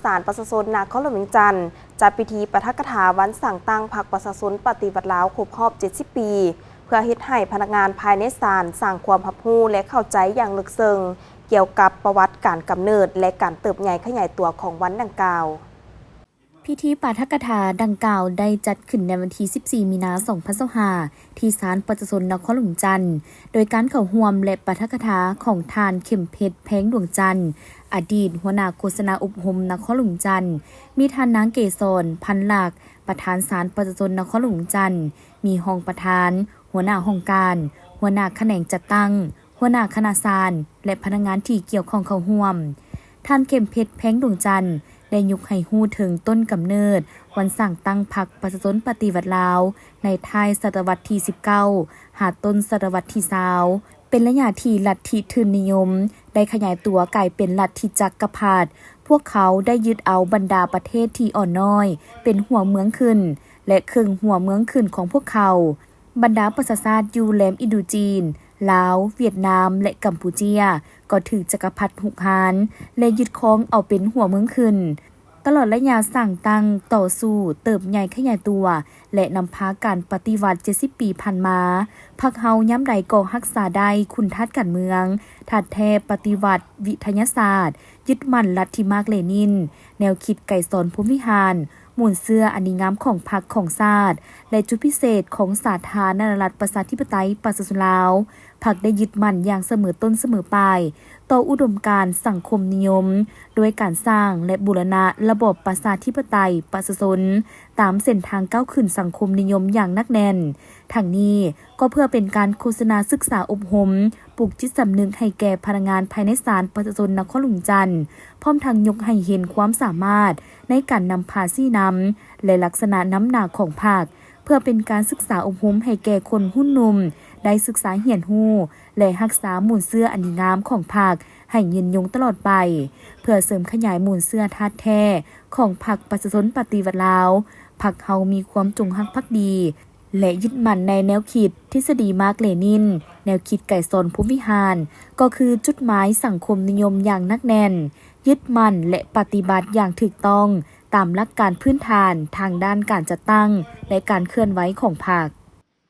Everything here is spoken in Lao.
ສານປະຊາຊົນນະຄອນຫຼວງວຽງຈັນ ຈັດພິທີປາຖະກະຖາວັນສ້າງຕັ້ງພັກປະຊາຊົນປະຕິວັດລາວຄົບຮອບເຈັດສິບປີ ເພື່ອເຮັດໃຫ້ພະນັກງານພາຍໃນສານສ້າງຄວາມຮັບຮູ້ ແລະ ເຂົ້າໃຈຢ່າງເລິກເຊິ່ງກ່ຽວກັບປະຫວັດການກຳເນີດ ແລະ ການເຕີບໃຫຍ່ຂະຫຍາຍຕົວຂອງວັນດັ່ງກ່າວ. ພິທີປາຖະກະຖາດັ່ງກ່າວໄດ້ຈັດຂຶ້ນໃນວັນທີສິບສີ່ ມີນາ ສອງພັນຊາວຫ້າ ທີ່ສານປະຊາຊົນນະຄອນຫຼວງວຽງຈັນ ໂດຍການເຂົ້າຮ່ວມ ແລະ ປາຖະກະຖາຂອງທ່ານ ເຂັມເພັດ ແພງດວງຈັນ ອະດີດຫົວໜ້າໂຄສະນາອົບຮົມນະຄອນຫຼວງວຽງຈັນ, ມີທ່ານນາງ ເກສອນ ພັນລັກ ປະທານສານປະຊາຊົນນະຄອນຫຼວງວຽງຈັນ, ມີຮອງປະທານ, ຫົວໜ້າຫ້ອງການ, ຫົວໜ້າຂະແໜງຈັດຕັ້ງ, ຫົວໜ້າຄະນະສານ ແລະ ພະນັກງານທີ່ກ່ຽວຂ້ອງເຂົ້າຮ່ວມ. ທ່ານ ເຂັມເພັດ ແພງດວງຈັນ ໄດ້ຍົກໃຫ້ຮູ້ເຖິງຕົ້ນກຳເນີດວັນສ້າງຕັ້ງພັກປະຊາຊົນປະຕິວັດລາວ ໃນທ້າຍສະຕະວັດທີສິບເກົ້າ ຫາຕົ້ນສະຕະວັດທີຊາວ ເປັນໄລຍະທີ່ລັດທິທຶນນິຍົມໄດ້ຂະຫຍາຍຕົວກາຍເປັນລັດທິຈັກກະພັດ. ພວກເຂົາໄດ້ຍຶດເອົາບັນດາປະເທດທີ່ອ່ອນນ້ອຍເປັນຫົວເມືອງຂຶ້ນ ແລະ ເຄິ່ງຫົວເມືອງຂຶ້ນຂອງພວກເຂົາ. ບັນດາປະຊາຊາດຢູ່ແຫຼມອິນໂດຈີນ, ລາວ, ຫວຽດນາມ ແລະ ກຳປູເຈຍ ກໍຖືກຈັກກະພັດຮຸກຮານ ແລະ ຍຶດຄອງເອົາເປັນຫົວເມືອງຂຶ້ນ. ຕະຫຼອດໄລຍະສ້າງຕັ້ງ, ຕໍ່ສູ້, ເຕີບໃຫຍ່ຂະຫຍາຍຕົວ ແລະ ນຳພາການປະຕິວັດເຈັດສິບປີຜ່ານມາ, ພັກເຮົາຍາມໃດກໍຮັກສາໄດ້ຄຸນທາດການເມືອງ, ທາດແທ້ປະຕິວັດ, ວິທະຍາສາດ, ຍຶດໝັ້ນລັດທິມາກເລນິນ, ແນວຄິດໄກສອນພົມວິຫານ, ມູນເຊື້ອອັນດີງາມຂອງພັກຂອງຊາດ ແລະ ຈຸດພິເສດຂອງສາທາລະນະລັດປະຊາທິປະໄຕປະຊາຊົນລາວ. ພັກໄດ້ຍຶດໝັ້ນຢ່າງສະເໝີຕົ້ນສະເໝີປາຍຕໍ່ອຸດົມການສັງຄົມນິຍົມ ດ້ວຍການສ້າງ ແລະ ບູລະນະລະບອບປະຊາທິປະໄຕປະຊາຊົນ ຕາມເສັ້ນທາງກ້າວຂຶ້ນສັງຄົມນິຍົມຢ່າງໜັກແໜ້ນ. ທັງນີ້ກໍເພື່ອເປັນການໂຄສະນາສຶກສາອົບຮົມ, ປຸກຈິດສຳນຶກໃຫ້ແກ່ພະນັກງານພາຍໃນສານປະຊາຊົນນະຄອນຫຼວງວຽງຈັນ, ພ້ອມທັງຍົກໃຫ້ເຫັນຄວາມສາມາດໃນການນຳພາຊີ້ນຳ ແລະ ລັກສະນະນຳໜ້າຂອງພັກ, ເພື່ອເປັນການສຶກສາອົບຮົມໃຫ້ແກ່ຄົນຮຸ່ນໜຸ່ມໄດ້ສຶກສາຮຽນຮູ້ ແລະ ຮັກສາມູນເຊື້ອອັນດີງາມຂອງພັກໃຫ້ຍືນຍົງຕະຫຼອດໄປ. ເພື່ອເສີມຂະຫຍາຍມູນເຊື້ອທາດແທ້ຂອງພັກປະຊາຊົນປະຕິວັດລາວ, ພັກເຮົາມີຄວາມຈົງຮັກພັກດີ ແລະ ຍຶດໝັ້ນໃນແນວຄິດທິດສະດີມາກເລນິນ, ແນວຄິດໄກສອນພົມວິຫານ, ກໍຄືຈຸດໝາຍສັງຄົມນິຍົມຢ່າງໜັກແໜ້ນ, ຍຶດໝັ້ນ ແລະ ປະຕິບັດຢ່າງຖືກຕ້ອງຕາມຫຼັກການພື້ນຖານທາງດ້ານການຈັດຕັ້ງ ແລະ ການເຄື່ອນໄຫວຂອງພັກ.